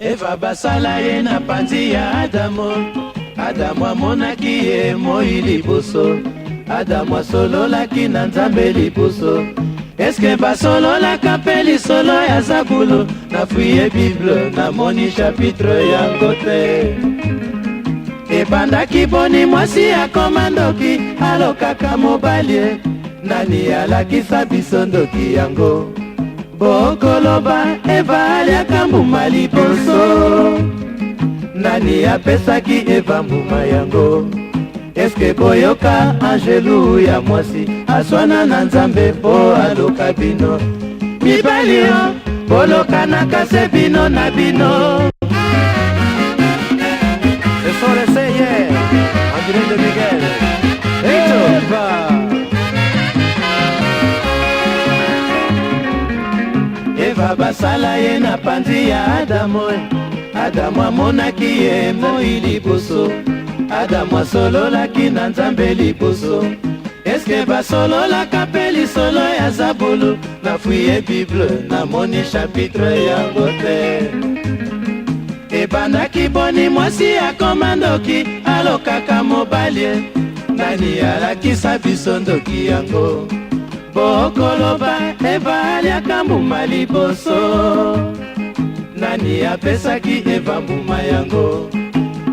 Eva basala ye na panzi ya Adamo. Adamu amonaki ye moi liboso. Adamu asololaki na Nzambe liboso. Eske basololaka mpe lisolo ya zabulu? Na fouille Bible namoni chapitre yango te. Ebandaki boni mwasi akoma ndoki, alokaka mobali. Nani alakisa biso ndoki yango? Bokoloba Eva aliaka mbuma liboso. Nani apesaki Eva mbuma yango? Eske boyoka angelu ya mwasi aswana na Nzambe mpo aloka bino? Mibali yo bolokanaka se bino na bino. Ce sont les Seigneurs, en direct de Miguel. Eva. Eva basala ye na panzi ya Adamu. Adamu amonaki ye moi liboso. Adamu asololaki na Nzambe liboso. Eske basololaka mpe lisolo ya zabulu? Na fouille Bible namoni chapitre yango te. Ebandaki boni mwasi akoma ndoki, alokaka mobali. Nani alakisa biso ndoki yango? Bokoloba Eva aliaka mbuma liboso. Nani apesaki Eva mbuma yango?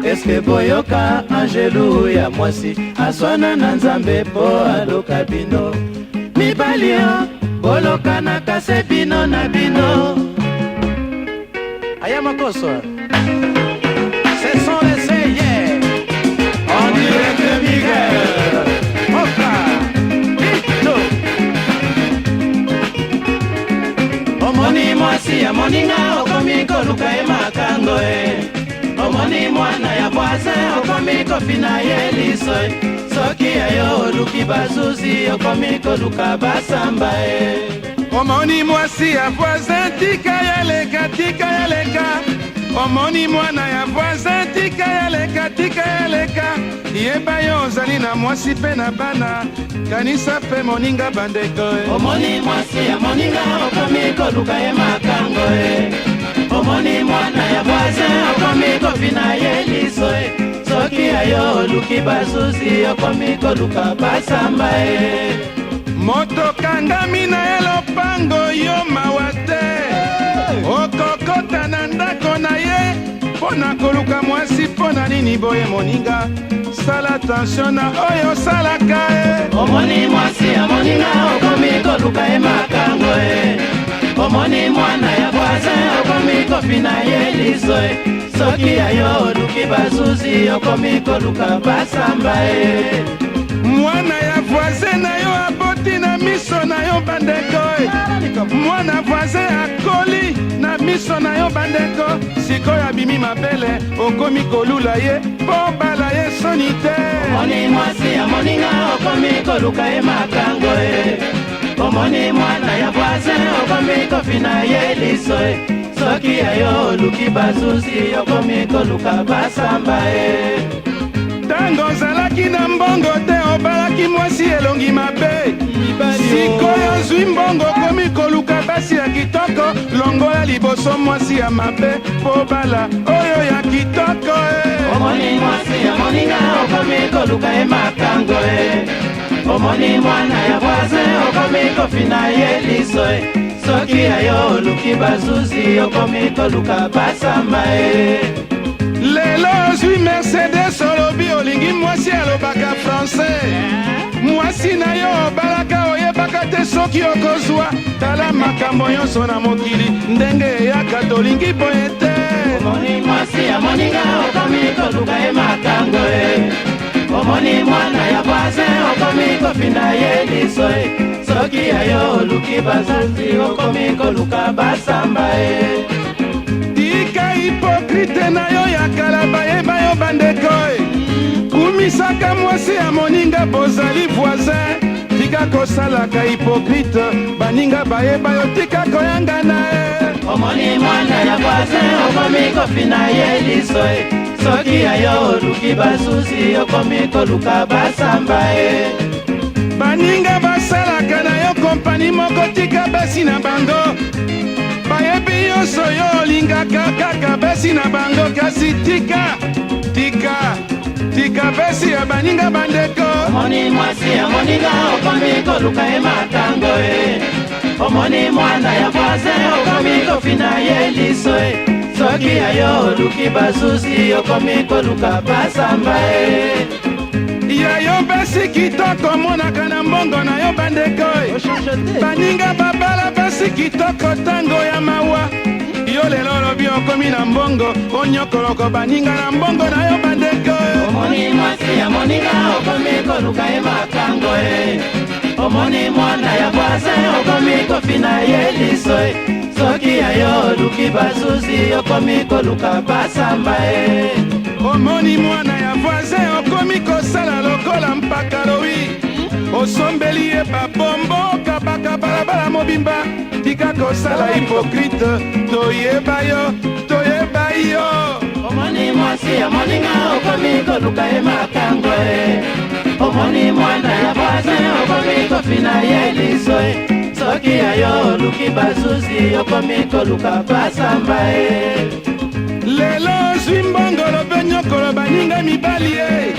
Eske boyoka angelu ya mwasi aswana na Nzambe mpo aloka bino? Mibali yo bolokanaka se bino na bino. Aya makoso. Ce sont les Seigneurs. En direct de Miguel. Oka. Ito. Omoni mwasi ya moninga okomi koluka ye makango e. Omoni mwana ya voisin okomi kofina ye liso e. Soki ya yo oluki bazuzi okomi koluka basamba e. Omoni mwasi ya voisin, tika ya leka, tika ya leka. Omoni mwana ya voisin, tika ya leka, tika ya leka. Yeba yo ozali na mwasi mpe na bana, kanisa mpe moninga bandeko e. Omoni mwasi ya moninga okomi koluka ye makango e. Omoni mwana ya voisin okomi kofina ye liso e. Soki ya yo oluki bazuzi okomi koluka basamba e. Moto kangami na ye lopango, yo mawa te. Okokota na ndako na ye mpo na koluka mwasi, mpo na nini boye moninga? Sala attention na oyo osalaka e. Omoni mwasi ya moninga okomi koluka ye makango e. Omoni mwana ya voisin okomi kofina ye liso e. Soki ya yo oluki bazuzi okomi koluka basamba e. Mwana ya voisin na yo aboti na miso na yo bandeko e. Mwana voisin akoli na miso na yo bandeko. Sikoyo abimi mabele okomi kolula ye mpo bala ye soni te. Omoni mwasi ya moninga okomi koluka ye makango e. Omoni mwana ya voisin okomi kofina ye liso e. Soki ya yo oluki bazuzi okomi koluka basamba e. Ntango ozalaki na mbongo te obalaki mwasi elongi mabe. Sikoyo ozwi mbongo okomi koluka basi ya kitoko. Longola liboso mwasi ya mabe mpo bala oyo ya kitoko e. Omoni mwasi ya moninga okomi koluka ye makango e. Omoni mwana ya voisin okomi kofina ye liso e. Soki ya yo oluki bazuzi okomi koluka basamba e. Lelo ozwi Mercedes olobi olingi mwasi alobaka français. Mwasi na yo obalaka oyebaka te soki okozwa. Tala makambo nyonso na mokili ndenge eyaka, tolingi boye te. Omoni mwasi ya moninga okomi koluka ye makango e. Omoni mwana ya voisin okomi kofina ye liso e. Soki ya yo oluki bazuzi okomi koluka basamba e. Tika hypocrite na yo ya kala bayeba yo bandeko e. Kumisaka mwasi ya moninga bozali voisin. Tika kosalaka hypocrite baninga bayeba yo, tika koyangana e. Omoni mwana ya voisin okomi kofina ye liso e. Soki ya yo oluki bazuzi okomi koluka basamba e. Baninga basalaka na yo kompani moko, tika basi na bango bayebi yo. nyonso yo olingaka kaka basi na bango, kasi tika tika tika basi ya baninga bandeko. Omoni mwasi ya moninga, okomi koluka ye makango e. Omoni mwana ya voisin, okomi kofina ye liso e. Soki ya yo oluki basusi, okomi koluka basamba e. Ya yo basi kitoko omonaka na mbongo na yo bandeko e. Baninga babala basi kitoko ntango ya mawa, yo lelo olobi okomi na mbongo, onyokoloko baninga na mbongo na yo bandeko e. Omoni mwasi ya moninga, okomi koluka ye makango e. Omoni mwana ya voisin, okomi kofina ye liso e. Soki ya yo oluki basusi, okomi koluka basamba e. Omoni mwana ya voisin, okomi kosala lokola mpaka lowi, osombeli ye babombo, okabaka balabala mobimba. Tika kosala hypocrite, toyeba yo, toyeba yo. Omoni mwasi ya moninga, okomi koluka ye makango e. Omoni mwana ya voisin, okomi kofina ye liso e. Soki ya yo oluki basusi, okomi koluka basamba e. Lelo ozwi mbongo, lobe nyokolo baninga mibali e.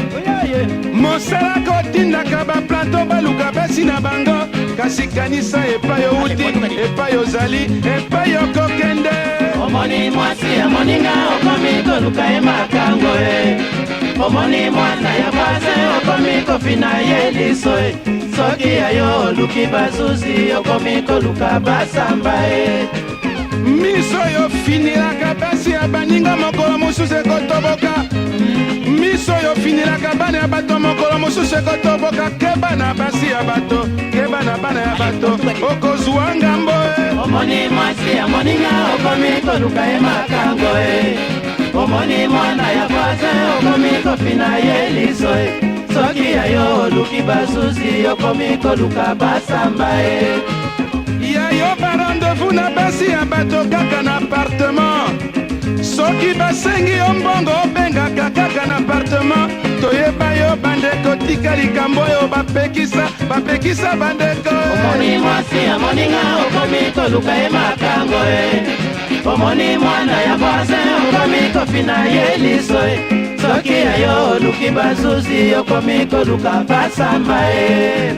Mosala kotindaka baplanto baluka basi na bango, kasi kanisa epai outi, epai ozali, epai okokende. Omoni mwasi ya moninga, okomi koluka ye makango e. Omoni mwana ya voisin, okomi kofina ye liso e. Soki ya yo oluki basusi, okomi koluka basamba e. Miso oyo finilaka basi ya baninga, mokolo mosusu ekotoboka. Miso oyo finilaka bana ya bato, mokolo mosusu ekotoboka. Keba na basi ya bato, keba na bana ya bato, okozwa ngambo e. Omoni mwasi ya moninga, okomi koluka ye makango e. Omoni mwana ya voisin, okomi kofina ye liso e. Soki ya yo oluki basusi, okomi koluka basamba e. Ya yo barendez-vous na basi ya bato kaka na appartement. Soki basengi yo mbongo, obengaka kaka na appartement. Toyeba yo bandeko, tika likambo oyo bapekisa, bapekisa bandeko. Omoni mwasi ya moninga, okomi koluka ye makango e. Omoni mwana ya voisin, okomi kofina ye liso e. Soki ya yo oluki basusi, okomi koluka basamba e.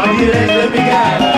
En direct de Miguel.